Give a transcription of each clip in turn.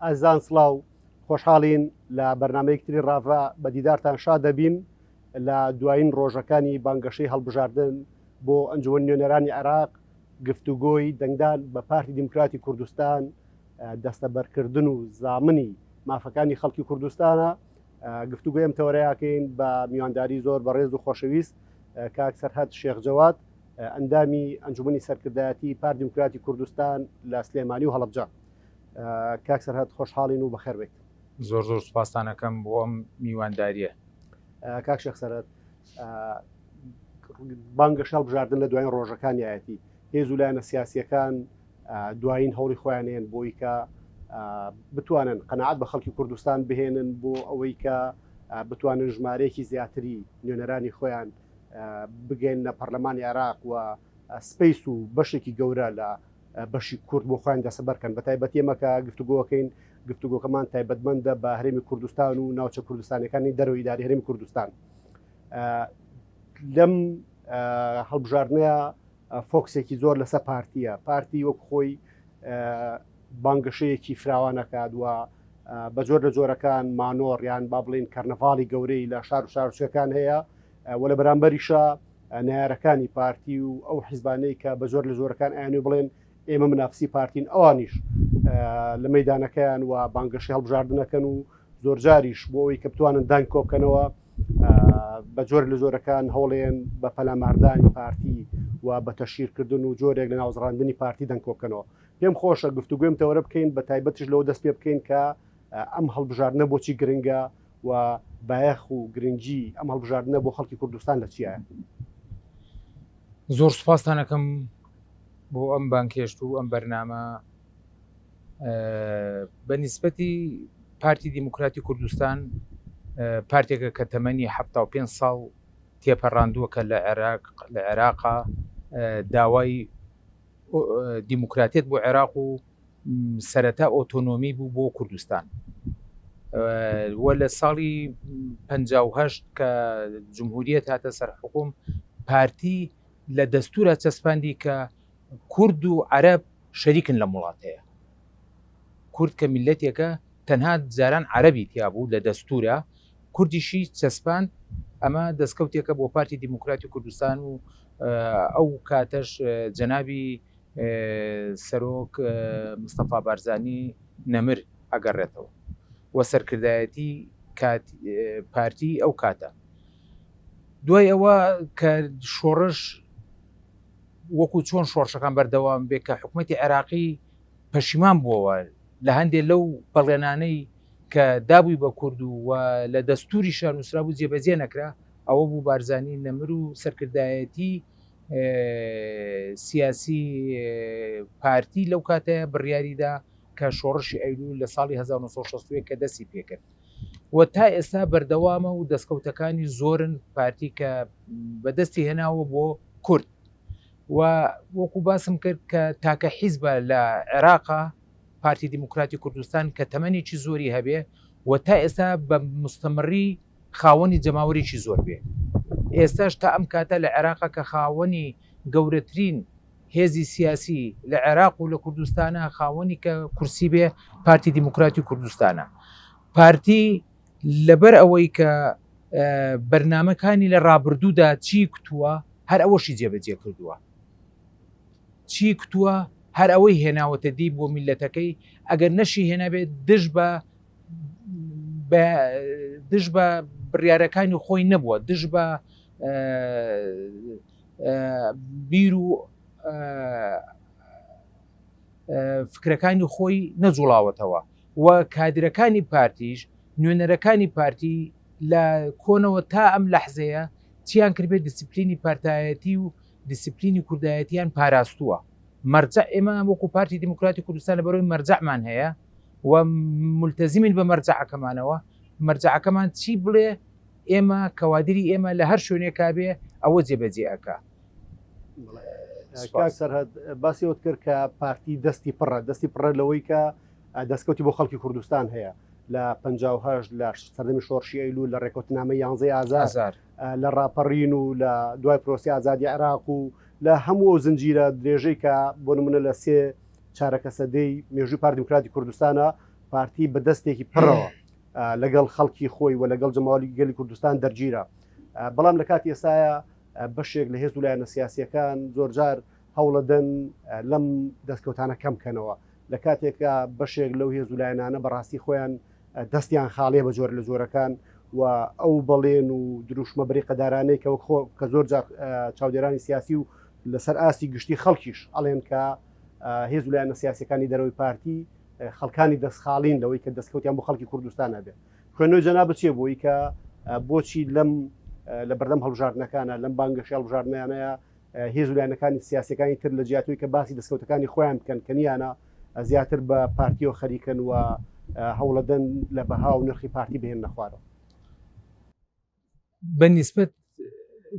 ئازیزان سڵاو، خۆشحاڵین لە بەرنامەیەکی تری ڕاڤە بە دیدارتان شاد دەبین لە دوایین ڕۆژەکانی بانگەشەی هەڵبژاردن بۆ ئەنجومەنی نوێنەرانی عێراق گفتوگۆی دەنگدان بە پارتی دیموکراتی کوردستان دەستەبەرکردن و زامنی مافەکانی خەڵکی کوردستانە گفتوگۆی ئەم تەوەرەیەکەین بە میوانداری زۆر بەڕێز و خۆشەویست کاک سەرهەد شێخ جەواد ئەندامی ئەنجومەنی سەرکردایەتی پارتی دیموکراتی کوردستان لە سلێمانی و هەڵەبجە. کاک سەرهەد خۆشحاڵین و بەخێر بێیت. زۆر زۆر سوپاستان ئەکەم بۆ ئەم میوانداریە. کاک شێخ سەرهەد بانگەشە هەڵبژاردن لە دوایین ڕۆژەکانیایەتی هێز و لایەنە سیاسیەکان دوایین هەوڵی خۆیانێن بۆی کە بتوانن قەناعەت بە خەڵکی کوردستان بهێنن بۆ ئەوەی کە بتوانن ژمارەیەکی زیاتری نوێنەرانی خۆیان بگەینە پەرلەمانی عێراق و space و بەشێکی گەورە لە بەشی کورد بۆ خۆیان دەسەبەرکەن بە تایبەتی ئێمە کە گفتوگۆکەین گفتوگۆکەمان تایبەتمەندە بە هەرێمی کوردستان و ناوچە کوردستانەکانی دەرەوەی ئیداری هەرێمی کوردستان لەم هەڵبژاردنەیە focus ێکی زۆر لەسەر پارتیە پارتی وەک خۆی بانگەشەیەکی فراوانەکات و بە جۆر لە جۆرەکان مانۆڕ یان با بڵین کەرنەڤاڵی گەورەی لە شار و شارچەکان هەیە و لە بەرامبەریشە نەیارەکانی پارتی و ئەو حیزبانەی کە بە جۆر لە جۆرەکان ئەیانوێ بڵێن ئێمە منافسی پارتین ئەوانیش لە مەدانەکەیان و بانگەشەی هەڵبژاردنەکەن و زۆرجاریش بۆ ئەوەی کە بتوانن دەنگ کۆبکەنەوە بە جۆر لە جۆرەکان هەوڵێن بە پەلاماردانی پارتی و بە تەشیرکردن و جۆرێک لە ناوزڕاندنی پارتی دەنگ کۆبکەنەوە پێم خۆشە گفتوگوێم تەوەرە بکەین بە تایبەتیش لەوە دەست پێ بکەین کە ئەم هەڵبژاردنە بۆچی گرنگە و بایەخ و گرنگی ئەم هەڵبژاردنە بۆ خەڵکی کوردستان لە چیایە؟ زۆر سوپاستان ئەکەم بۆ ئەم بانگهێشت و ئەم بەرنامە بە نیسبەتی پارتی دیموکراتی کوردستان پارتێکە کە تەمەنی 75 ساڵ تێپەڕاندووە کە لە عێراق لە عێراقا داوای دیموکراتیەت بۆ عێراق و سەرەتا ئۆتۆنۆمی بوو بۆ کوردستان و لە ساڵی 1950 کە جمهوریەت هاتە سەر حکوم پارتی لە دەستورە چەسپاندی کە کورد و عەرەب شەریکن لەم وڵاتەیە کورد کە میلەتێکە تەنها جاران عەربی تیا بوو لە دەستورە کوردیشی چەسپاند ئەمە دەستکەوتێکە بۆ پارتی دیموکراتی کوردستان و ئەو کاتەش جەنابی سەرۆک مستەفا بارزانی نەمر ئەگەڕێتەوە و سەرکردایەتی پارتی ئەو کاتە دوای ئەوە کە شۆڕش وەکو چۆن شۆڕشەکان بەردەوام بێ کە حکوومەتتی عێراقی پەشیمان بووەوە لە هەندێک لەو بەڵێنانەی کە دابووی بە کورد و لە دەستوریشا نووسرابوو جێبەجێ نەکرا، ئەوە بوو بارزانی نەمر و سەرکردایەتی سیاسی پارتی لەو کاتەیە بڕیاریدا کە شۆڕشی ئەیلول لە ساڵی 1961 کە دەستی پێکرد و تا ئێستا بەردەوامە و دەستکەوتەکانی زۆرن پارتی کە بەدەستی هێناوە بۆ کورد و وەکو باسم کرد کە تاکە حیزبە لە عێراقا پارتی دیموکراتی کوردستان کە تەمەنێکی زۆری هەبێ و تا ئێستا بە مستەمڕی خاوەنی جەماوەرێکی زۆر بێ ئێستاش تا ئەم کاتە لە عێراقا کە خاوەنی گەورەترین هێزی سیاسی لە عێراق و لە کوردستانە خاوەنی کە کورسی بێ پارتی دیموکراتی کوردستانە پارتی لەبەر ئەوەی کە بەرنمەکانی لە ڕابردوودا چی کوتووە هەر ئەوەشی جێبەجێ کردووە چی کوتووە هەر ئەوەی هێناوەتە دی بۆ میلەتەکەی ئەگەر نەشی هێنابێت دژ بە دژ بە بڕیارەکانی خۆی نەبووە دژ بە بیر و فکرەکانی خۆی نەجوڵاوەتەوە و کادرەکانی پارتیش نوێنەرەکانی پارتی لە کۆنەوە تا ئەم لەحزەیە چیان کردبێت دیسیپلینی پارتایەتی و دیسیپلینی کوردایەتیان پاراستووە مەرجع ئێمە وەکو پارتی دیموکراتی کوردستان لە بەرەوەی مەرجعمان هەیە و ملتەزیمین بە مەرجعەکەمانەوە مەرجعەکەمان چی بڵێ ئێمە کەوادری ئێمە لە هەر شوێنێکا بێ ئەوە جێبەجێ ئەکا. کاک سەرهەد باسی ئەوت کرد کە پارتی دەستی پڕە دەستی پڕە لەوەی کە دەستکەوتی بۆ خەڵکی کوردستان هەیە لە 1950 لە سەردەمی شۆڕشی ئەیلول لە ڕێکوتنامە یانزەی ئازار لە ڕاپەڕین و لە دوای پرۆسی ئازادی عێراق و لە هەموو ئەو زنجیرە درێژەی کە بۆ نمونە لە سێ چارەکە سەدەی مێژووی پارتی دیموکراتی کوردستانە. پارتی بە دەستێکی پڕەوە لەگەڵ خەڵکی خۆی و لەگەڵ جەماوەری گەلی کوردستان دەرگیرە بەڵام لە کاتی ئێستاە بەشێک لە هێز و لایەنە سیاسیەکان زۆرجار هەوڵەدەن لەم دەستکەوتانە کەم کەنەوە لە کاتێکا بەشێک لەو هێز و لایەنانە بەڕاستی خۆیان دەستیان خاڵیە بە جۆر لە جۆرەکان و ئەو بەڵێن و دروشمە بریقەدارانەی کە وەک خۆ کە زۆر جار چاودێرانی سیاسی و لەسەر ئاستی گشتی خەڵکیش ئەڵێن کە هێز و لایەنە سیاسەکانی دەرەوەی پارتی خەڵکانی دەستخاڵین لەوەی کە دەستکەوتیان بۆ خەڵکی کوردستان هەبێت خوێندنەوەی جەنابت چییە بۆی کە بۆچی لەم لە بەردەم هەڵبژاردنەکانە لەم بانگەشەی هەڵبژاردنیانەیە هێز و لایەنەکانی سیاسەکانی تر لە جیاتەوەی کە باسی دەستکەوتەکانی خۆیان بکەن کە نیانە زیاتر بە پارتیەوە خەریکن و هەوڵەدەن لە بەها و نرخی پارتی بهێننە خوارەوە. بە نیسبەت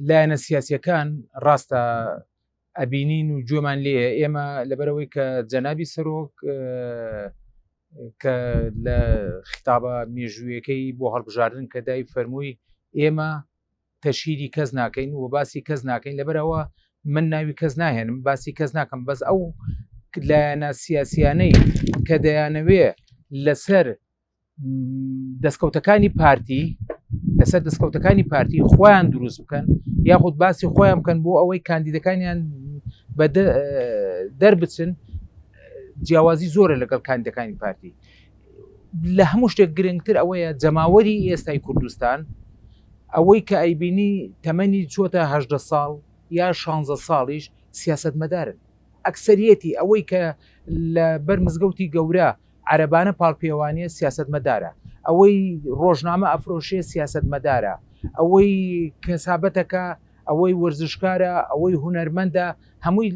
لایەنە سیاسیەکان ڕاستە ئەبینین و گوێمان لێیە ئێمە لەبەرەوەی کە جەنابی سەرۆک کە لە خیتابە مێژوویەکەی بۆ هەڵبژاردن کە دای فەرمووی ئێمە تەشهیری کەس ناکەین و باسی کەس ناکەین لەبەرەوە من ناوی کەس ناهێنم باسی کەس ناکەم بەس ئەو لایەنە سیاسیانەی کە دەیانەوێ لەسەر دەستکەوتەکانی پارتی لەسەر دەستکەوتەکانی پارتی خۆیان دروست بکەن یاخود باسی خۆیان بکەن بۆ ئەوەی کاندیدەکانیان بە دەربچن جیاوازی زۆرە لەگەڵ کاندیدەکانی پارتی لە هەموو شتێک گرنگتر ئەوەیە جەماوەری ئێستای کوردستان ئەوەی کە ئەیبینی تەمەنی چۆتە هەدە ساڵ یا 16 ساڵیش سیاستمەدارن ئەکسەریەتی ئەوەی کە لە بەر مزگەوتی گەورە عەرەبانە پاڵپێوانیە سیاسەتمەدارە، ئەوەی ڕۆژنامە ئەفرۆشێ سیاسەتمەدارە، ئەوەی کەسابەتەکە، ئەوەی وەرزشکارە، ئەوەی هونەرمەندە، هەمووی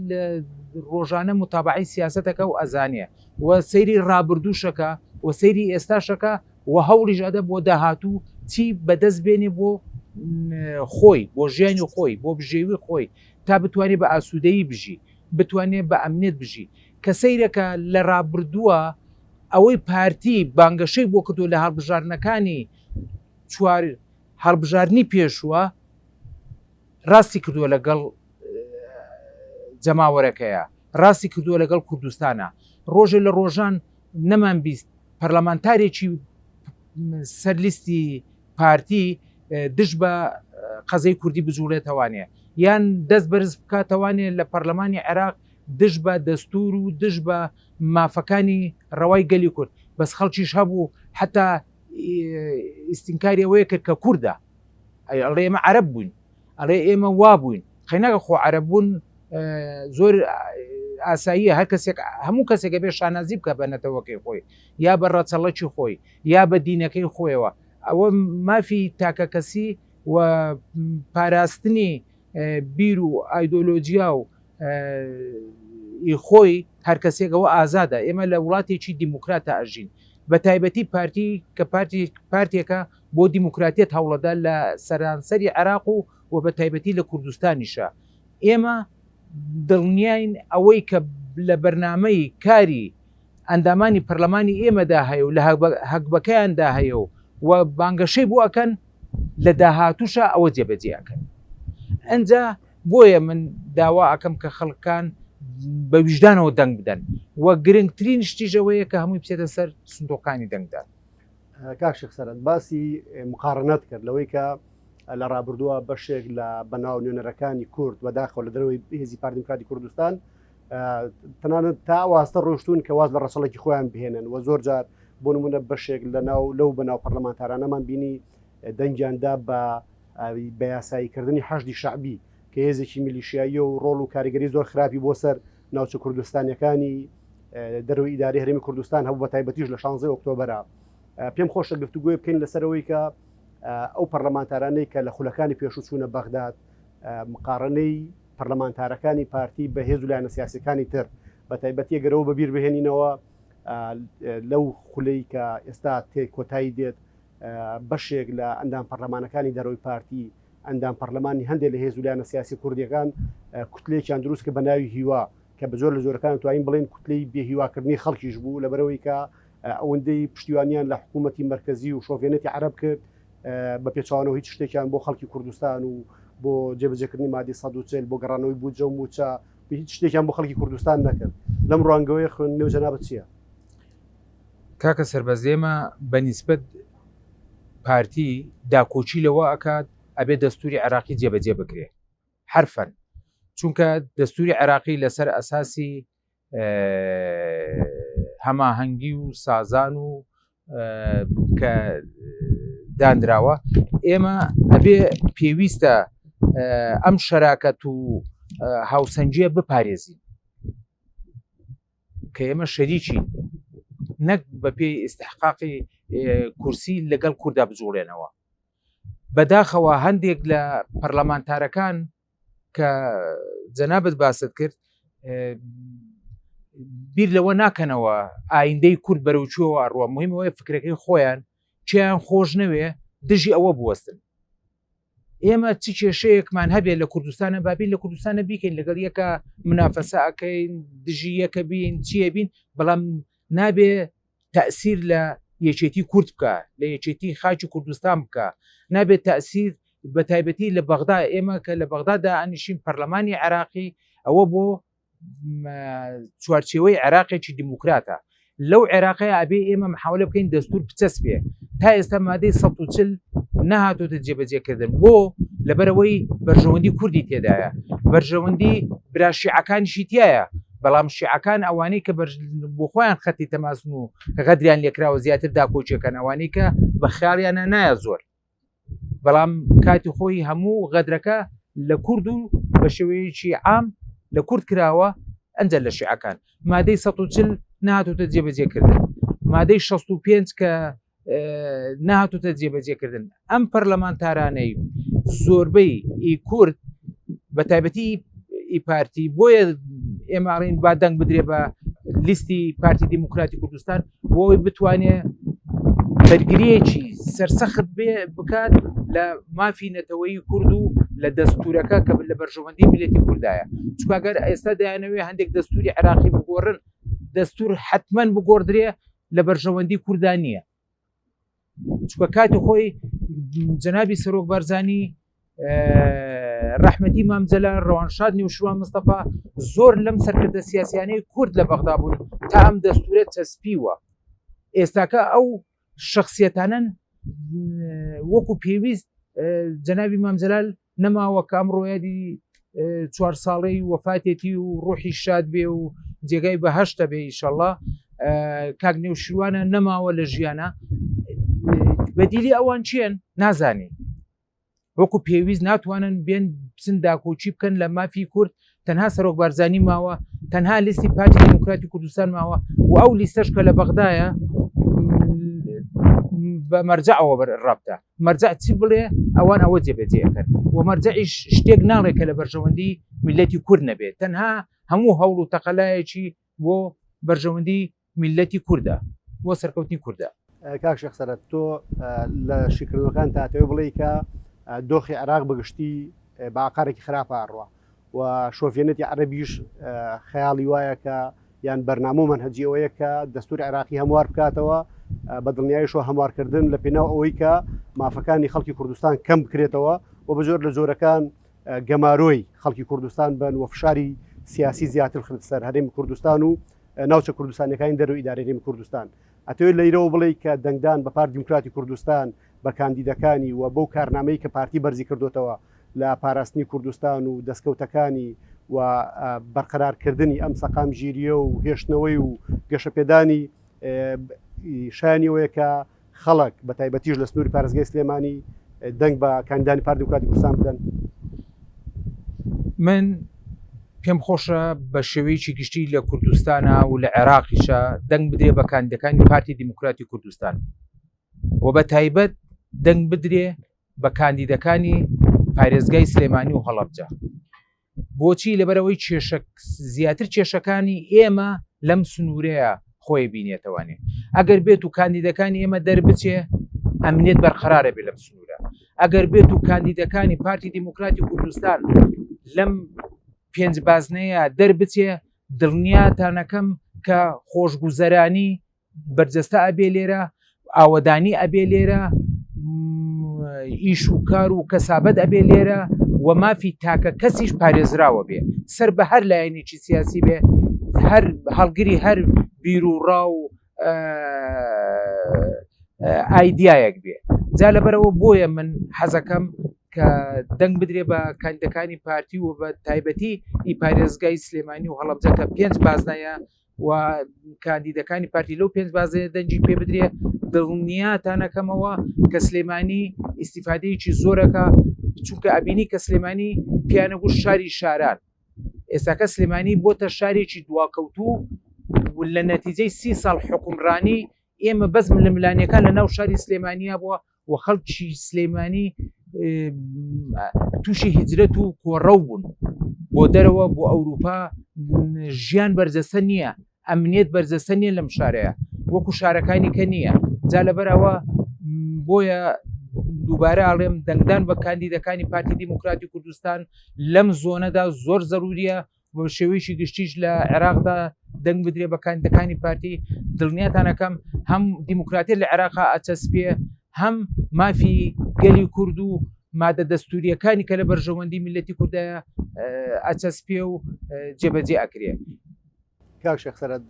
ڕۆژانە متابعەی سیاسەتەکە و ئەزانێ و سەیری ڕابردووشەکە و سەیری ئێستاشەکە و هەوڵیش ئەدە بۆ داهاتوو چی بەدەست بێنێ بۆ خۆی بۆ ژیانی خۆی بۆ بژێوی خۆی تا بتوانێت بە ئاسوودەیی بژی بتوانێت بە ئەمنیت بژی کە سەیرەکە لە ڕابردووە ئەوەی پارتی بانگەشەی بۆ کردو لە هەڵبژاردنەکانی چوار هەڵبژاردنی پێشووە ڕاستی کردووە لەگەڵ جەماوەرەکەیە ڕاستی کردووە لەگەڵ کوردستانە ڕۆژێ لە ڕۆژان نەمان 20 پەرلەمانتارێکی سەرلیستی پارتی دژ بە قەزەی کوردی بجوڵێتەوانێ یان دەست بەرز بکاتەوانێ لە پەرلەمانی عێراق دژ بە دەستور و دژ بە مافەکانی ڕەوای گەلی کورد بەس خەڵکیش هەبوو حتا ئیستینکاری ئەوەیە کرد کە کووردە ئەڵێ ئێمە عەرب بووین ئەڵێ ئێمە وا بووین قەیناکە خۆ عەرب بوون زۆر ئاساییە هەر کەسێک هەموو کەسێکە بێ شانازی بکە بە نەتەوەکەی خۆی یا بە ڕەچەڵەکی خۆی یا بە دینەکەی خۆیەوە ئەوە مافی تاکەکەسی و پاراستنی بیر و ئایدۆلۆجیا و خۆی هەرکەسێکەوە ئازادە ئێمە لە وڵاتێکی دیموکراتە ئەژین بە تایبەتی پارتی کە پارتی پارتێکە بۆ دیموکراتیەت هەوڵەدا لە سەرانسەری عێراق و و بە تایبەتی لە کوردستانیشە ئێمە دڵنیاین ئەوەی کە لە بەرنامەی کاری ئەندامانی پەرلەمانی ئێمەدا هەیە و لە هەگبەکەیاندا هەیە و و بانگەشەی بۆ ئەکەن لە داهاتووشە ئەوە جێبەجێ ئەکەن ئەجا بۆیە من داوا ئەکەم کە خەڵکان بە ویژدانەوە دەنگ بدەن و گرنگترین شتیش ئەوەیە کە هەمووی بچێتە سەر سندوقانی دەنگدان. کاک شێخ سەرەت باسی مقارنەت کرد لەوەی کە لە ڕابردووە بەشێک لە بەناو نوێنەرەکانی کورد بەداخەوە لە دەرەوەی هێزی پارتی دیموکراتی کوردستان تەنانەت تا واستە ڕۆشتون کە واز لە ڕەچەڵەکی خۆیان بهێنن و زۆر جار بۆ نمونە بەشێک لە ناو لەو بەناو پەرلەمانتارانەمان بینی دەنگیاندا بە بە یاساییکردنی حەشدی شەعبی کە هێزێکی میلیشیاییە و ڕۆڵ و کاریگەری زۆر خراپی بۆ سەر ناوچە کوردستانیەکانی دەرەوەی ئیداری هەرێمی کوردستان هەبوو بە تایبەتیش لە 16 ئۆکتۆبەرە پێم خۆشە گفتوگۆی بکەین لەسەرەوەی کە ئەو پەرلەمانتارانەی کە لە خولەکانی پێشوو چوونە بەغداد مقارنەی پەرلەمانتارەکانی پارتی بە هێز و لایەنە سیاسەکانی تر بە تایبەتی گەرەوە بەبیر بهێنینەوە لەو خولەی کە ئێستا تێ کۆتایی دێت بەشێک لە ئەندام پەرلەمانەکانی دەرەوەی پارتی، ئەندام پەرلەمانی هەندێک لە هێز و لایەنە سیاسی کوردیەکان کوتلێکیان دروست کرد بە ناوی هیوا کە بە جۆر لە جۆرەکان توانین بڵێن کوتلەی بێهیواکردنی خەڵکیش بوو لەبەرەوەی کە ئەوەندەی پشتیوانیان لە حکوومەتی مرکزی و شۆڤێنەتی عەرەب کرد بە پێچوانەوە هیچ شتێکیان بۆ خەڵکی کوردستان و بۆ جێبەجێکردنی مادی 140 بۆ گەڕانەوەی بودجە و موچە هیچ شتێکیان بۆ خەڵکی کوردستان نەکرد لەم ڕوانگەوەی خوێندنەوە جەنابت چییە؟ کاکە سەربەز ئێمە بە نیسبەت پارتی داکۆکی لەوە ئەکات ئەبێ دەستوری عێراقی جێبەجێ بکرێ حرفەن چونکە دەستوری عێراقی لەسەر ئەساسی هەماهەنگی و سازان و کە دانراوە ئێمە ئەبێ پێویستە ئەم شەراکەت و هاوسەنگیە بپارێزین کە ئێمە شەریکین نەک بە پێی ئیسحقاقی کورسی لەگەڵ کووردا بجوڵێنەوە بەداخەوە هەندێک لە پەرلەمانتارەکان کە جەنابەت باست کرد بیر لەوە ناکەنەوە ئایندەی کورد بەرەو کوێوە ئەڕوە مهمەوەی فکرەکەی خۆیان چیان خۆش نەوێ دژی ئەوە بوەستن ئێمە چ کێشەیەکمان هەبێت لە کوردستانە بابین لە کوردستانە بیکەین لەگەڵ یەکە منافەسە ئەەکەین دژی یەکە بین چییە بین بەڵام نابێ تەسیر لە یەکێتی کورد بکە لە یەکێتی خاکی کوردستان بکە نابێت تەسیر بە تایبەتی لە بەغدا ئێمە کە لە بەغدادا ئەنیشین پەرلەمانی عێراقی ئەوە بۆ چوارچێوەی عێراقێکی دیموکراتە لەو عێراقەیە ئەبێ ئێمە محاولە بکەین دەستور بچەسپێ تا ئێستا مادەی 140 نەهاتۆتە جێبەجێکردن بۆ لەبەرەوەی بەرژەوەندی کوردی تێدایە بەرژەوەندی برا شیعەکانیشی تایە بەڵام شیعەکان ئەوانەی کە بۆ خۆیان خەتی تەماسن و غەدریان لێکراوە زیاتر داکۆکیەکەن ئەوانەی کە بە خیاڵیانە نایە زۆر بەڵام کاتی خۆی هەموو غەدرەکە لە کورد و بە شێوەیەکی عام لە کورد کراوە ئەنجە لە شیعەکان مادەی 140 نهاتوتە جێبەجێکردن مادەی 65 کە نهاتوتە جێبەجێکردن ئەم پەرلەمانتارانەی زۆربەی ئی کورد بە تایبەتی ئی پارتی بۆیە ئێماڕین با دەنگ بدرێ بە لیستی پارتی دیموکراتی کوردستان بۆ ئەوەی بتوانێ بەرگریەکی سەرسەخت بێ بکات لە مافی نەتەوەیی کورد و لە دەستورەکە کە لە بەرژەوەندی میلەتی کوردایە چکگەر ئێستا دەیانەوێ هەندێک دەستوری عراقی بگۆڕن دەستور حتمما بگۆڕدرێ لە بەرژەوەندی کوردان نییە چکە کاتی خۆی جەنابی سەرۆک بارزانی ڕەحمەتی مام جەلال ڕەوانشاد نوشروان مستەفا زۆر لەم سەرکردە سیاسیانەی کورد لە بەغدا بوون تا ئەم دەستورە چەسپیوە ئێستاکە ئەو شخصیەتانن وەکو پێویست جەنابی مام جەلال نەماوە کە ئەمڕۆ یادی چوار ساڵەی وەفاتێتی و ڕوحی شاد بێ و جێگای بەهشتە بێ ئیشەڵا کاک نێوشیروانە نەماوە لە ژیانە بەدیلی ئەوان چیان نازانین وەکو پێویست ناتوانن بێن بچن داکۆکی بکەن لە مافی کورد تەنها سەرۆک بارزانی ماوە تەنها لیستی پارتی دیموکراتی کوردستان ماوە و ئەو لیستەش کە لە بەغدایە بە مەرجەعەوە بەر ڕابتە مەرجع چی بڵێ ئەوان ئەوە جێبەجێەکەن و مەرجعیش شتێک ناڵێ کە لە بەرژەوەندی میلەتی کورد نەبێت تەنها هەموو هەوڵ و تەقەلایەکی بۆ بەرژەوەندی میللەتی کوردە بۆ سەرکەوتنی کوردە. کاک شێخ سەرەت تۆ لە شیکردنەوەکان تاتەوێ بڵێی کە دۆخی عێراق بەگشتی بە ئاقارێکی خراپە ئەڕوا و شۆفێنێتی عەرەبیش خەیاڵی وایە کە یان بەرنامە و مەنهەجی ئەوەیە کە دەستور عێراقی هەموار بکاتەوە بە دڵنیاییشەوە هەموارکردن لە پێناو ئەوەی کە مافەکانی خەڵکی کوردستان کەم بکرێتەوە و بە جۆر لە جۆرەکان گەمارۆی خەڵکی کوردستان بن و فشاری سیاسی زیاتر خرت سەر هەرێمی کوردستان و ناوچە کوردستانەکانی دەرو ئیدارەی هەرێمی کوردستان ئەتەوێت لەیرەوە بڵێ کە دەنگدان بە پارت دیموکراتی کوردستان بە کاندیدەکانی و بەو کارنامەی کە پارتی بەرزی کردوتەوە لە پاراستنی کوردستان و دەستکەوتەکانی و بەرقەرارکردنی ئەم سەقام ژیریە و هێشتنەوەی و گەشەپێدانی شایانی ئەوەیە کە خەڵک بە تایبەتیش لە سنووری پارێزگای سلێمانی دەنگ بە کاندیدانی پارتی دیموکراتی کوردستان بدەن؟ من پێم خۆشە بە شێوەیەکی گشتی لە کوردستانە و لە عێراقیشە دەنگ بدرێ بە کاندیدەکانی پارتی دیموکراتی کوردستان و بە تایبەت دەنگ بدرێ بە کاندیدەکانی پارێزگای سلێمانی و هەڵەبجە بۆچی لەبەرەوەی کێشە زیاتر کێشەکانی ئێمە لەم سنوورەیە خۆی بینێتەوانێ ئەگەر بێت و کاندیدەکانی ئێمە دەربچێ ئەمنیت بەرقەرارە بێ لەم سنوورە ئەگەر بێت و کاندیدەکانی پارتی دیموکراتی کوردستان لەم پێنج بازنەیە دەربچێ دڵنیاتانەکەم کە خۆشگوزەرانی بەرجەستە ئەبێ لێرە ئاوەدانی ئەبێ لێرە ئیش و کار و کەسابەت ئەبێ لێرە و مافی تاکە کەسیش پارێزراوە بێ سەر بە هەر لایەنێکی سیاسی بێ هەر هەڵگری هەر بیر و ڕا و ئایدیایەک بێ. جا لەبەرەوە بۆیە من حەزەکەم کە دەنگ بدرێ بە کاندیدەکانی پارتی و بە تایبەتی ئی پارێزگای سلێمانی و هەڵەبجە کە پێنج بازنەیە و کاندیدەکانی پارتی لەو پێنج بازنەیە دەنگی پێ بدرێ دڵنیاتانەکەمەوە کە سلێمانی ئیسیفادەیەکی زۆرەکە چونکە ئەبینی کە سلێمانی پیانەگوش شاری شاران ئێستاکە سلێمانی بۆتە شارێکی دواکەوتوو و لە نەتیجەی سی ساڵ حکومڕانی ئێمە بەس ململانیەکان لە ناو شاری سلێمانیا بووە و خەڵکی سلێمانی تووشی هیجرەت و کۆڕەو بوون بۆ دەرەوە بۆ ئەوروپا ژیان بەرجەستە نییە ئەمنیەت بەرجەستە نییە لەم شارەیە وەکو شارەکانی کە نییە جا لەبەرەوە بۆیە دووبارە ئاڵێم دەنگدان بە کاندیدەکانی پارتی دیموکراتی کوردستان لەم زۆنەدا زۆر زەروریە بە شێوەیەکی گشتیش لە عێراقدا دەنگ بدرێ بە کاندیدەکانی پارتی دڵنیاتانەکەم هەم دیموکراتی لە عێراقا ئەچەسپێ هەم مافی گەلی کورد و مادە دەستوریەکانی کە لە بەرژەوەندی میلەتی کوردایە ئەچەسپێ و جێبەجێ ئەکرێ. کاک شێخ سەرەد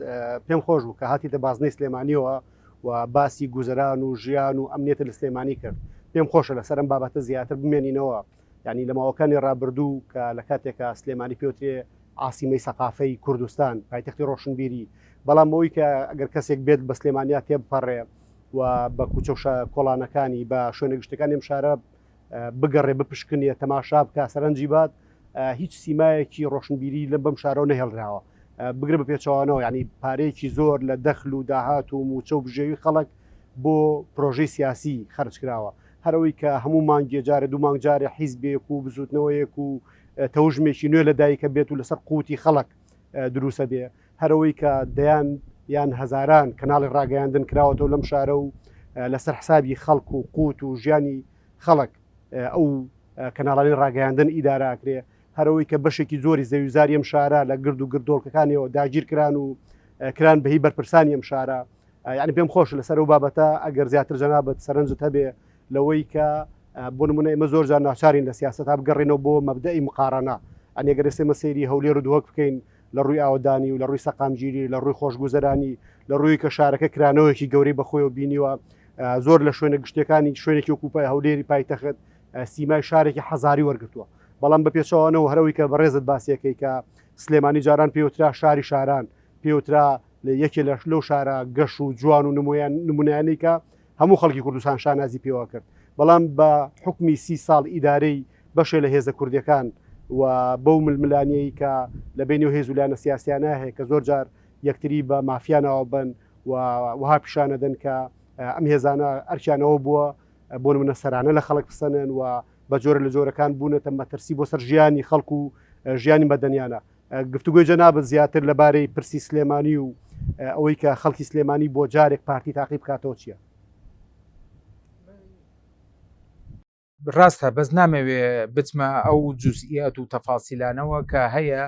پێم خۆش بوو کە هاتیتە بازنەی سلێمانیەوە و باسی گوزەران و ژیان و ئەمنیەتە لە سلێمانی کرد پێم خۆشە لەسەر ئەم بابەتە زیاتر بمێنینەوە یعنی لە ماوەکانی ڕابردوو کە لە کاتێکا سلێمانی پێوترێ عاسیمەی سەقافەی کوردستان پایتەختی ڕۆشنبیری بەڵام ئەوی کە ئەگەر کەسێک بێت بە سلێمانیا تێبپەڕێ و بە کوچە و کۆڵانەکانی بە شوێنە گشتەکانی ئەم شارە بگەڕێ بپشکنێ تەماشا بکە سەرنجی بات هیچ سیمایەکی ڕۆشنبیری لەم بەم شارەوە نەهێڵراوە بگرە بە پێچەوانەوە ینی پارەیەکی زۆر لە دەخل و داهات و موچە و بژێوی خەڵک بۆ پرۆژەی سیاسی خەرج کراوە هەرەوەی کە هەموو مانگێ جارێ دوو مانگ جارێ حیزبێک و بزوتنەوەیەک و تەوژمێکی نوێ لە دایکە بێت و لەسەر قوتی خەڵک دروسە بێ هەرەوەی کە دەیان یان هەزاران کەناڵی ڕاگەیاندن کراوەتەوە لەم شارە و لەسەر حسابی خەڵک و قوت و ژیانی خەڵک ئەو کەناڵانی ڕاگەیاندن ئیدارە ئەکرێ هەرەوەی کە بەشێکی زۆری زەویوزاری ئەم شارە لە گرد و گردۆڵکەکانیەوە داگیر کران و کران بەهی بەرپرسانی ئەم شارە یعنی پێم خۆش لەسەر ئەو بابەتە ئەگەر زیاتر جەنابەت سەرنجت هەبێ لەوەی کە بۆ نمونە ئێمە زۆر جار ناچارین لە سیاسەتا بگەڕێنەوە بۆ مەبدەئی مقارنە ئەنی گەر ئێستا ئێمە سەیری هەولێر و دهۆک بکەین لە ڕووی ئاوەدانی و لە ڕووی سەقامگیری لە ڕووی خۆشگوزەرانی لە ڕووی کە شارەکە کرانەوەیەکی گەورەی بەخۆیەوە بینیوە زۆر لە شوێنە گشتیەکانی شوێنێکی وەکو هەولێری پایتەخت سیمای شارێکی حەزاری وەرگتووە بەڵام بە پێچەوانەوە هەرەوەی کە بەڕێزت باسیەکەی کە سلێمانی جاران پێوترا شاری شاران پێوترا لە یەکێ لە لەو شارە گەش و جوان و نمویان نمونیانەی کە هەموو خەڵکی کوردستان شانازی پێوە کرد بەڵام بە حکمی سی ساڵ ئیدارەی بەشێ لە هێزە کوردیەکان و بەو ململانیەی کە لە بینی و هێز و لایەنە سیاسیانە هەیە کە زۆر جار یەکتری بە مافیا ناوەبەن و وەها پیشانەدەن کە ئەم هێزانە ئەرکیانەوە بووە بۆ نمونە سەرانە لە خەڵک بسەنن و بە جۆرە لە جۆرەکان بوونەتە مەترسی بۆ سەر ژیانی خەڵک و ژیانی مەدەنیانە گفتوگۆی جەنابت زیاتر لەبارەی پرسی سلێمانی و ئەوەی کە خەڵکی سلێمانی بۆ جارێک پارتی تاقی بکاتەوە چییە؟ ڕاستە بەس نامەوێ بچمە ئەو جزئیات و تەفاسیلانەوە کە هەیە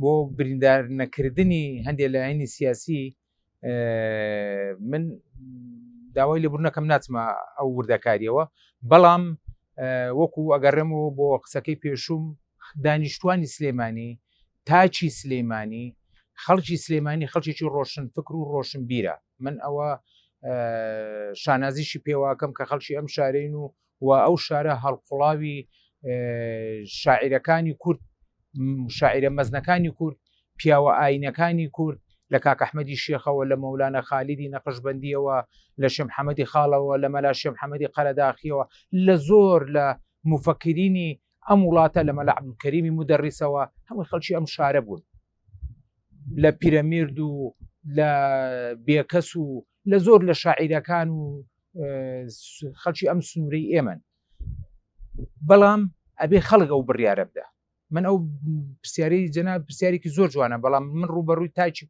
بۆ بریندار نەکردنی هەندێک لایەنی سیاسی من داوای لێبوردنەکەم ناچمە ئەو وردەکاریەوە بەڵام وەکو ئەگەڕێمەوە بۆ قسەکەی پێشوم دانیشتوانی سلێمانی تاکی سلێمانی خەڵکی سلێمانی خەڵکێکی ڕۆشن فکر و ڕۆشن بیرە من ئەوە شانازیشی پێواکەم کە خەڵکی ئەم شارەین و و ئەو شارە هەڵقوڵاوی شاعیرەکانی کورد شاعیرە مەزنەکانی کورد پیاوە ئاینەکانی کورد لە کاک ئەحمەدی شێخەوە لە مەولانە خالیدی نەقشبەندیەوە لە شێ محەممەدی خاڵەوە لە مەلا شێ محەممەدی قەرەداخیەوە لە زۆر لە مفەکرینی ئەم وڵاتە لە مەلا عەبدولکەریمی مودەڕیسەوە هەمووی خەڵکی ئەم شارە بوون لە پیرەمیرد و لە بێکەس و لە زۆر لە شاعیرەکان و خەڵکی ئەم سنوورەی ئێمەن بەڵام ئەبێ خەڵک ئەو بڕیارە بدە من ئەو پرسیاری جەنا پرسیارێکی زۆر جوانە بەڵام من ڕوبەڕووی تاکی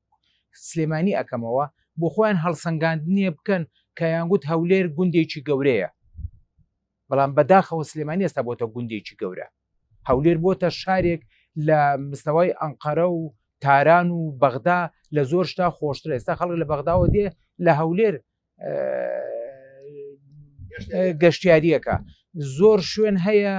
سلێمانی ئەەکەمەوە بۆ خۆیان هەڵسەنگاندنیە بکەن کەیان گوت هەولێر گوندێکی گەورەیە بەڵام بەداخەوە سلێمانی ئێستا بۆتە گوندێکی گەورە هەولێر بۆتە شارێک لە مستەوای ئەنقەرە و تاران و بەغدا لە زۆر شتا خۆشترە ئێستا خەڵک لە بەغداوە دێ لە هەولێر گەشتیاریەکە زۆر شوێن هەیە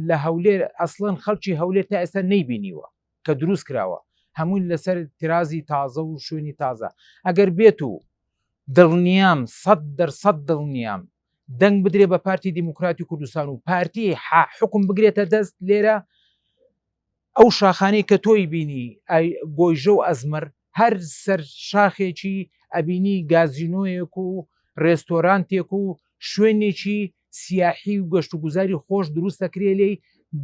لە هەولێر ئەسڵەن خەڵکی هەولێر تا ئێستا نەیبینیوە کە دروست کراوە هەمووی لەسەر ترازی تازە و شوێنی تازە ئەگەر بێت و دڵنیام سەد دەرسەد دڵنیام دەنگ بدرێ بە پارتی دیموکراتی کوردستان و پارتی حکوم بگرێتە دەست لێرە ئەو شاخانەی کە تۆی بینی گۆیژە و ئەزمەر هەر سەر شاخێکی ئەبینی گازینۆیەک و ڕێستۆرانتێک و شوێنێکی سیاحی و گەشت و گوزاری خۆش دروست دەکرێ لێی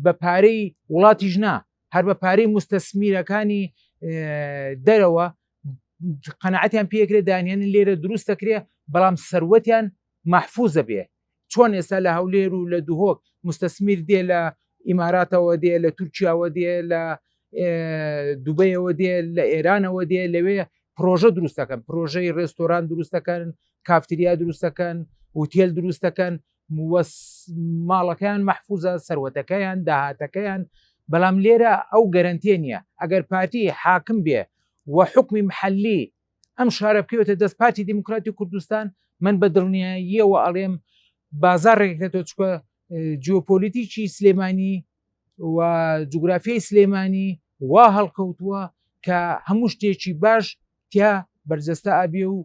بە پارەی وڵاتیش نا هەر بە پارەی مستەسمیرەکانی دەرەوە قەنەعەتیان پێکرێ دانیان لێرە دروست دەکرێ بەڵام سەروەتیان مەحفوزە بێ چۆن ئێستا لە هەولێر و لە دهۆک مستەسمیر دێ لە ئیماراتەوە دێ لە تورکیاوە دێ لە دوبەیەوە دێ لە ئێرانەوە دێ لەوێ پرۆژە دروست دەکەن پرۆژەی ڕێستۆران دروست دەکەن کافتریا دروست دەکەن وتێل دروست دەکەن ماڵەکەیان مەحفوزە سەروەتەکەیان داهاتەکەیان بەڵام لێرە ئەو گەرەنتیە نییە ئەگەر پارتی حاکم بێ و حکمی محلی ئەم شارە بکەوێتە دەست پارتی دیموکراتی کوردستان من بە دڵنیاییەوە ئەڵێم بازار ڕێکرێتەوە چکە جیۆپۆلیتیکی سلێمانی و جوگرافیای سلێمانی وا هەڵکەوتووە کە هەموو شتێکی باش تیا بەرجەستە ئەبێ و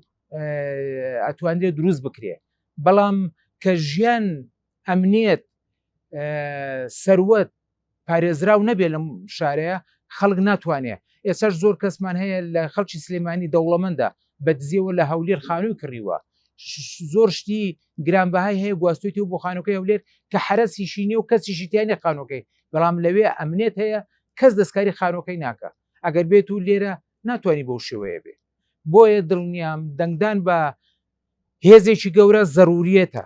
ئەتوانرێت دروست بکرێ بەڵام کە ژیان ئەمنیەت سەروەت پارێزراو نەبێ لەم شارەیە خەڵک ناتوانێ ئێساش زۆر کەسمان هەیە لە خەڵکی سلێمانی دەوڵەمەندە بە دزیەوە لە هەولێر خانووی کڕیوە زۆر شتی گرانبەهای هەیە گواستویتی بۆ خانووکەی هەولێر کە حرەسیشی نیە و کەسیشی تیانە خانووکەی بەڵام لەوێ ئەمنێت هەیە کەس دەستکاری خانووکەی ناکە ئەگەر بێت و لێرە ناتوانانی بەو شێوەیە بێ بۆیە دڵنیام دەنگدان بە هێزێکی گەورە زەروریەتە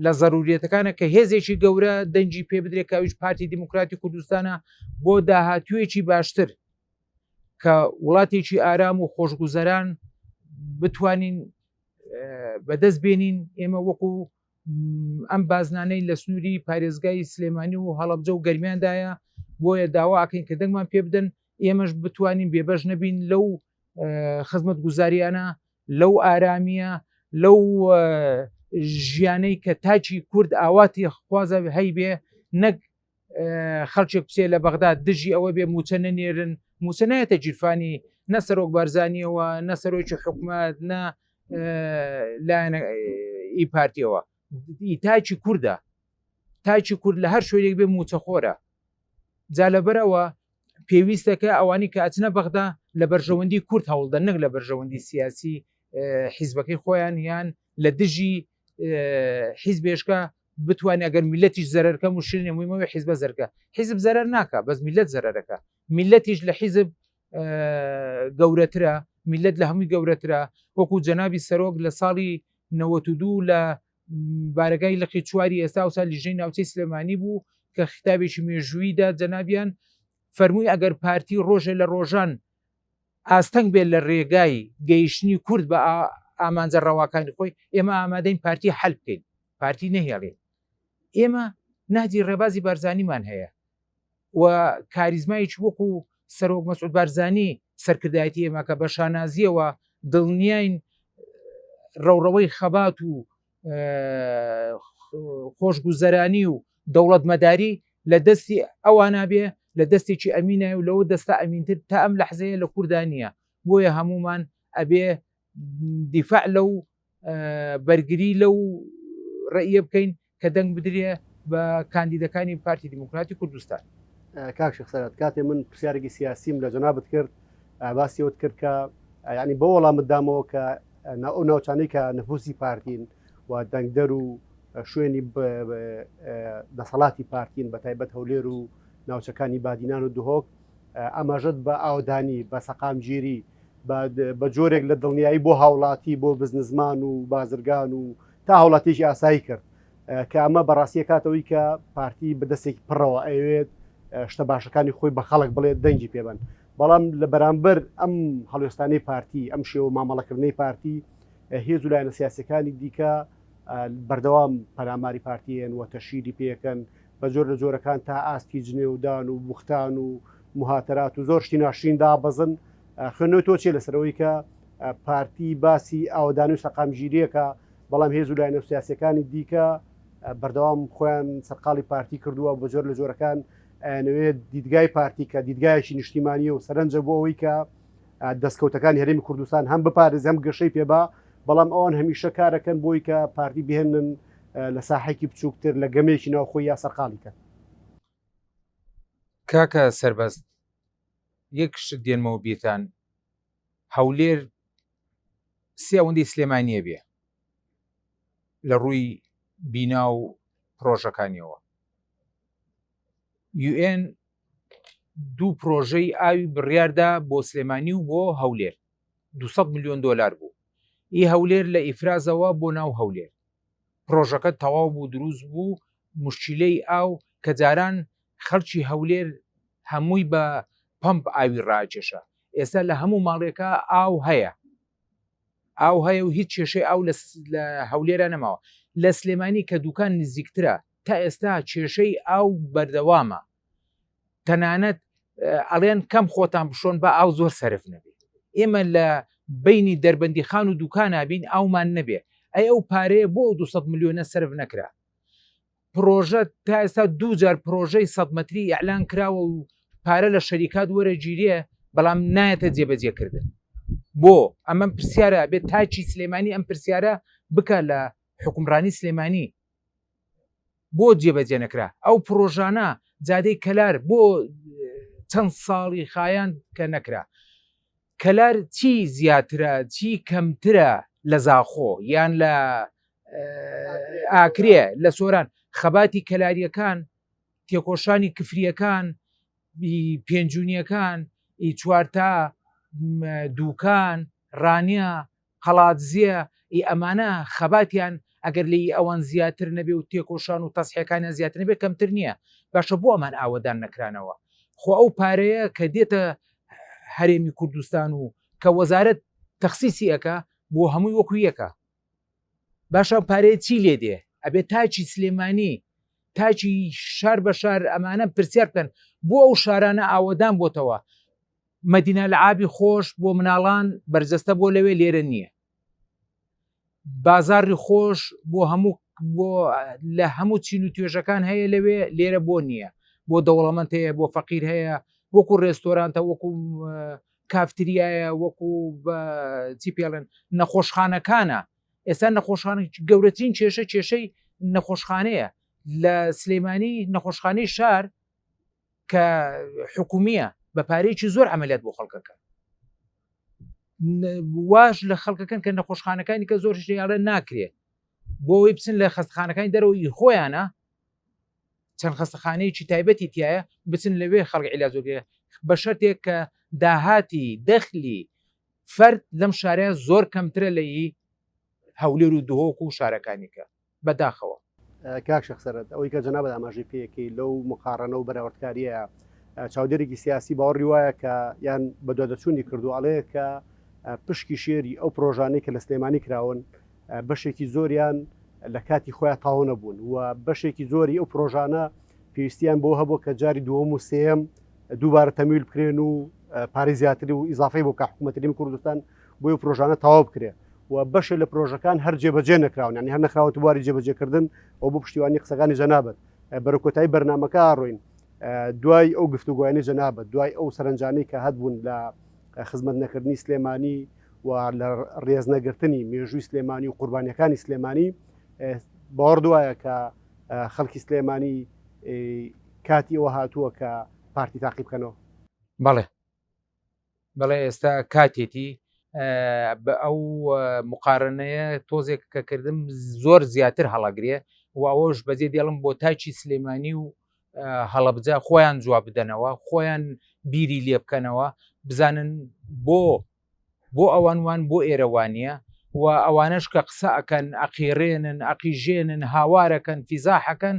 لە زەروریەتەکانە کە هێزێکی گەورە دەنگی پێ بدرێت کە ئەویش پارتی دیموکراتی کوردستانە بۆ داهاتوویەکی باشتر کە وڵاتێکی ئارام و خۆشگوزەران بتوانین بەدەست بێنین ئێمە وەکو ئەم بازنانەی لە سنووری پارێزگای سلێمانی و هەڵەبجە و گەرمیاندایە بۆیە داواکەین کە دەنگمان پێ بدەن ئێمەش بتوانین بێبەش نەبین لەو خزمەت گوزاریانە لەو ئارامیە لەو ژیانەی کە تاکی کورد ئاواتی خوازە هەیبێ نەک خەڵکێک بچێ لە بەغدا دژی ئەوە بێ موچە نەنێرن موچە نایەتە گیرفانی نە سەرۆک بارزانیەوە نە سەرۆکی حکومەت نە لایەنە ئی پارتیەوە تاکی کوردە تاکی کورد لە هەر شوێنێک بێ موچەخۆرە جا لەبەرەوە پێویستەکە ئەوانی کە ئەچنە بەغدا لە بەرژەوەندی کورد هەوڵدەن نەک لە بەرژەوەندی سیاسی حیزبەکەی خۆیان یان لە دژی حیزبێشکە بتوانێت ئەگەر میلەتیش زەرەرکە مشرێ مویمەوە حیزبە زەرکە حیزب زەرەر ناکە بەس میلەت زەرەرەکە میلەتیش لە حیزب گەورەترە میلەت لە هەمووی گەورەترە وەکو جەنابی سەرۆک لە ساڵی 92 لە بارەگای لقی چواری ئێستا ئەوسا لیژنەی ناوچەی سلێمانی بوو کە خیتابێکی مێژوویدا جەنابیان فەرمووی ئەگەر پارتی ڕۆژێ لە ڕۆژان ئاستەنگ بێت لە ڕێگای گەیشتنی کورد بە ئامانجە ڕەواکانی خۆی ئێمە ئامادەین پارتی حل بکەین پارتی نەهێڵین ئێمە نهجی ڕێبازی بارزانیمان هەیە و کاریزمایکی وەکو سەرۆک مەسعود بارزانی سەرکردایەتی ئێمە کە بە شانازیەوە دڵنیاین ڕەوڕەوەی خەبات و خۆشگوزەرانی و دەوڵەتمەداری لە دەستی ئەوانە بێ لە دەستێکی ئەمینای و لەوە دەستە ئەمینتر تا ئەم لەحزەیە لە کووردا نییە بۆیە هەمومان ئەبێ دیفاع لەو بەرگری لەو ڕێیە بکەین کە دەنگ بدرێ بە کاندیدەکانی پارتی دیموکراتی کوردستان. کاک شێخ سەرات کاتێ من پرسیارێکی سیاسیم لە جەنابت کرد باسی ئەوت کرد کە ینی بۆ وەڵامت دامەوە کە ئەو ناوچانەی کە نفوسی پارتین و دەنگدەر و شوێنی دەسەڵاتی پارتین بە تایبەت هەولێر و ناوچەکانی بادینان و دهۆک ئاماژەت بە ئاودانی بە سەقامگیری بە جۆرێک لە دڵنیایی بۆ هاوڵاتی بۆ بزنزمان و بازرگان و تا هاوڵاتیەکی ئاسایی کرد کە ئەمە بەڕاستیە کاتەوەی کە پارتی بە دەستێکی پڕەوە ئەوێت شتە باشەکانی خۆی بە خەڵک بڵێت دەنگی پێبن بەڵام لە بەرامبەر ئەم هەڵوێستانەی پارتی ئەم شێوە مامەڵەکردنەی پارتی هێز و لایەنە سیاسەکانی دیکە بەردەوام پەلاماری پارتیێن و تەشیری پێکەن بە جۆر لە جۆرەکان تا ئاستی جنێودان و بوختان و مهاتەرات و زۆر شتی ناشرین دابەزن خوێندنەوەی تۆ چیە لەسەرەوەی کە پارتی باسی ئاوەدانی و سەقامگیریەکە بەڵام هێز و لایەنە سیاسەکانی دیکە بەردەوام خۆیان سەرقاڵی پارتی کردووە بە جۆر لە جۆرەکان ئەیانەوێت دیدگای پارتی کە دیدگایەکی نیشتیمانیە و سەرنجە بۆ ئەوەی کە دەستکەوتەکانی هەرێمی کوردستان هەم بپارێز هەم گەشەی پێبا. بەڵام ئەوان هەمیشە کارەکەن بۆی کە پارتی بهێنن لە ساحێکی بچووکتر لە گەمێکی ناوخۆی یا سەرقاڵی کەن. کاکە سەربەست یەک شت دێنمەوە بیرتان هەولێر سێ ئەوەندەی سلێمانیە بێ لە ڕووی بینا و پرۆژەکانیەوە یوئێن دوو پرۆژەی ئاوی بڕیاردا بۆ سلێمانی و بۆ هەولێر 200 میلیۆن دلار بوو ئی هەولێر لە ئیفرازەوە بۆ ناو هەولێر پرۆژەکە تەواو بوو دروست بوو مشکیلەی ئاو کە جاران خەڵکی هەولێر هەمووی بە پەمپ ئاوی ڕاکێشا ئێستا لە هەموو ماڵێکا ئاو هەیە ئاو هەیە و هیچ کێشەی ئاو لە هەولێرە نەماوە لە سلێمانی کە دوکان نزیکترە تا ئێستا کێشەی ئاو بەردەوامە تەنانەت ئەڵێن کەم خۆتان بشۆن بە ئاو زۆر سەرف نەبێت ئێمە لە بینی دەربەندی خان و دوکانابین ئاومان نەبێ ئەی ئەو پارەیە بۆ 200 میلیۆنە سەرف نەکرا پرۆژە تا ئێستا دوو جار پرۆژەی 100 متری ئەعلان کراوە و پارە لە شەریکات وەرەگیرێ بەڵام نایەتە جێبەجێکردن بۆ ئەمە پرسیارە بێت تاکی سلێمانی ئەم پرسیارە بکە لە حکومڕانی سلێمانی بۆ جێبەجێ نەکرا ئەو پرۆژانە جادەی کەلار بۆ چەند ساڵی خایان کە نەکرا کەلار چی زیاترە چی کەمترە لە زاخۆ یان لە ئاکرێ لە سۆران خەباتی کەلاریەکان تێکۆشانی کفریەکان پێنجونیەکان ئی چوارتا دوکان ڕانیە قەڵادزیە ئی ئەمانە خەباتیان ئەگەر لێی ئەوان زیاتر نەبێ و تێکۆشان و تەسحەکانیان زیاتر نەبێ کەمتر نییە باشە بۆ ئەمان ئاوەدان نەکرانەوە خۆ ئەو پارەیە کە دێتە هەرێمی کوردستان و کە وەزارەت تەخسیسی ئەکا بۆ هەمووی وەکو یەکە باشە ئەم پارەیە چی لێ دێ ئەبێ تاکی سلێمانی تاکی شار بە شار ئەمانە پرسیار بکەن بۆ ئەو شارانە ئاوەدان بۆتەوە مەدینە لەعابی خۆش بۆ مناڵان بەرجەستە بۆ لەوێ لێرە نییە بازاری خۆش بۆ هەموو بۆ لە هەموو چین و توێژەکان هەیە لەوێ لێرە بۆ نییە بۆ دەوڵەمەند هەیە بۆ فەقیر هەیە وەکو ڕێستۆرانتە وەکو کافتریایە وەکو چی پێڵێن نەخۆشخانەکانە ئێستا نەخۆشخانە گەورەترین کێشە کێشەی نەخۆشخانەیە لە سلەیمانی نەخۆشخانەی شار کە حکومیە بە پارەیەکی زۆر عملیات بۆ خەڵکەکە واش لە خەڵکەکەن کە نەخۆشخانەکانی کە زۆر شتیاڵە ناکرێت بۆ ئەوەی بچن لە خەستخانەکانی دەرەوەی خۆیانە چەند خەستەخانەیەکی تایبەتی تایە بچن لەوێ خەڵک عیلاجۆگە بە شەرتێک کە داهاتی دەخلی فەرد لەم شارەیە زۆر کەمترە لە ئی هەولێر و دهۆک و شارەکانی کە بەداخەوە. کاک شێخ سەرەت، ئەوەی کە جەنابت ئاماژەی پێ ئەکەی لەو مقاڕەنە و بەراوردکارییە، چاودێرێکی سیاسی باوەڕی وایە کە یان بەدوادەچوونی کردووە ئەڵێ کە پشکی شێری ئەو پرۆژانەی کە لە سلێمانی کراون بەشێکی زۆریان لە کاتی خۆیان تەواو نەبوون و بەشێکی زۆری ئەو پرۆژانە پێویستیان بۆ هەبوو کە جاری دووەم و سێیەم دووبارە تەمویل بکرێن و پارەی زیاتری و ئیزافەی بۆ بکە حکوومەتی هەرێمی کوردستان بۆی پرۆژانە تەواو بکرێ و بەشێ لە پرۆژەکان هەر جێبەجێ نەکراون یعنی هەر نەخراوەتە بواری جێبەجێکردن ئەو بۆ پشتیوانی قسەکانی جەنابەت بەرە کۆتایی بەرنمەکە ڕۆین دوای ئەو گفتوگۆیانی جەنابەت دوای ئەو سەرنجانەی کە هەبوون لە خزمەت نەکردنی سلێمانی و لە ڕێزنەگرتنی مێژووی سلێمانی و قوربانیەکانی سلێمانی باوەڕ دوایە کە خەڵکی سلێمانی کاتی ئەوە هاتووە کە پارتی تاقی بکەنەوە؟ بەڵێ بەڵێ ئێستا کاتێتی بە ئەو مقارنەیە تۆزێک کە کردم زۆر زیاتر هەڵەگرێ و ئەوەش بەجێ دێڵم بۆ تاکی سلێمانی و هەڵەبجە خۆیان جواب بدەنەوە خۆیان بیری لێ بکەنەوە بزانن بۆ بۆ ئەوان وان بۆ ئێرە وانە و ئەوانەش کە قسە ئەکەن ئەقیڕێنن ئەقیژێنن هاوارەکەن فیزاحەکەن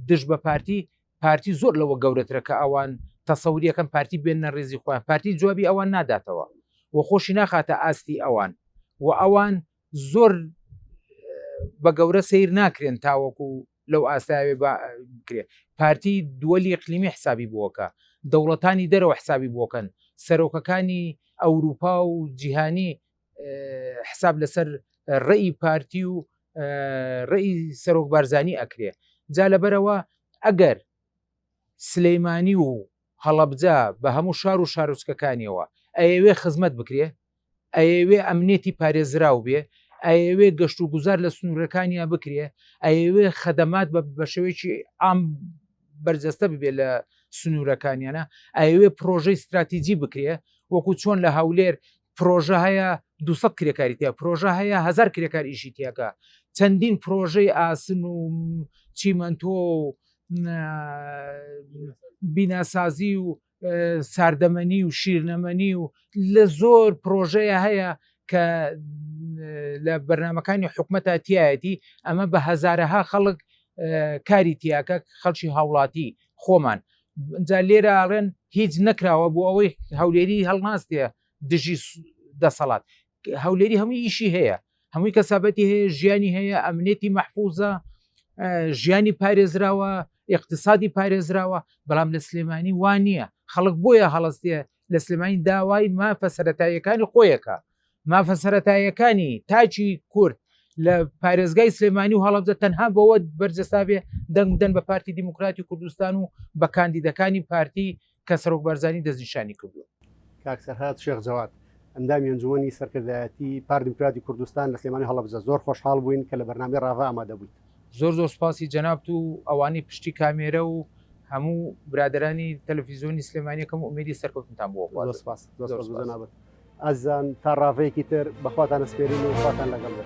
دژ بە پارتی پارتی زۆر لەوە گەورەترە کە ئەوان تەسەوریەکەن پارتی بێنە ڕیزی خۆیان پارتی جوابی ئەوان ناداتەوە و خۆشی ناخاتە ئاستی ئەوان و ئەوان زۆر بە گەورە سیر ناکرێن تاوەکو لەو ئاستاوێ بکرێ پارتی دووەلی اقلیمی حسابی بۆکە دەوڵەتانی دەرەوە حسابی بۆکەن سەرۆکەکانی ئەوروپا و جیهانی حساب لەسەر ڕێی پارتی و ڕێی سەرۆک بارزانی ئەکرێ جا لەبەرەوە ئەگەر سلەیمانی و هەڵەبجە بە هەموو شار و شارۆچکەکانیەوە ئەیەوێ خزمەت بکرێ ئەیەوێ ئەمنیەتی پارێزراو بێ. ئەیەوێ گەشت و گوزار لە سنوورەکانیا بکرێ ئەیەوێ خەدەمات بە شێوەیەکی عام بەرجەستە ببێ لە سنوورەکانیانە ئەیەوێ پرۆژەی ستراتیجی بکرێ وەکو چۆن لە هەولێر پرۆژە هەیە 200 کرێکاری تیا پرۆژە هەیە هزار کرێکار ئیشی تیاکە چەندین پرۆژەی ئاسن و چیمەنتۆ و بیناسازی و ساردەمەنی و شیرنەمەنی و لە زۆر پرۆژەیە هەیە کە لە بەرنمەکانی حکومەتە تایەتی ئەمە بە هەزارەها خەڵک کاری تیاکە خەڵکی هاوڵاتی خۆمان جا لێرە ئاڵێن هیچ نەکراوە بۆ ئەوەی هەولێری هەڵناستێ دژی دەسەڵات هەولێری هەمووی ئیشی هەیە هەمووی کەسابەتی هەیە ژیانی هەیە ئەمنێتی مەحفوزە ژیانی پارێزراوە اقتصادی پارێزراوە بەڵام لە سلێمانی وان نییە خەڵک بۆیە هەڵستێ لە سلێمانی داوای مافە سەتاییەکانی خۆیەکە مافە سەتاییەکانی تاکی کورد لە پارێزگای سلێمانی و هەڵەبجە تەنها بەوە بەرجەستا بێ دەنگ بدەن بە پارتی دیموکراتی کوردستان و بە کاندیدەکانی پارتی کە سەرۆک بارزانی دەستنیشانی کردووە. کاک سەرهات شێخ جەواد، ئەندامی ئەنجومەنی سەرکردایەتی پارتی دیموکراتی کوردستان لە سلێمانی هەڵەبجە، زۆر خۆشحاڵ بووین کە لە بەرنامەی ڕاڤە ئامادە بوویت. زۆر زۆر سوپاسی جەنابت و ئەوانەی پشتی کامێرە و هەموو برادەرانی تەلەفیزیۆنی سلێمانی ئەکەم و ئومێدی سەرکەوتنتان بۆ ئەخوازم. زۆر سوپاس، زۆر سوپاس بۆ جەنابت. ئازیزان تا ڕاڤەیەکی تر بە خواتان ئەسپێرین و خواتان لەگەڵ بێت.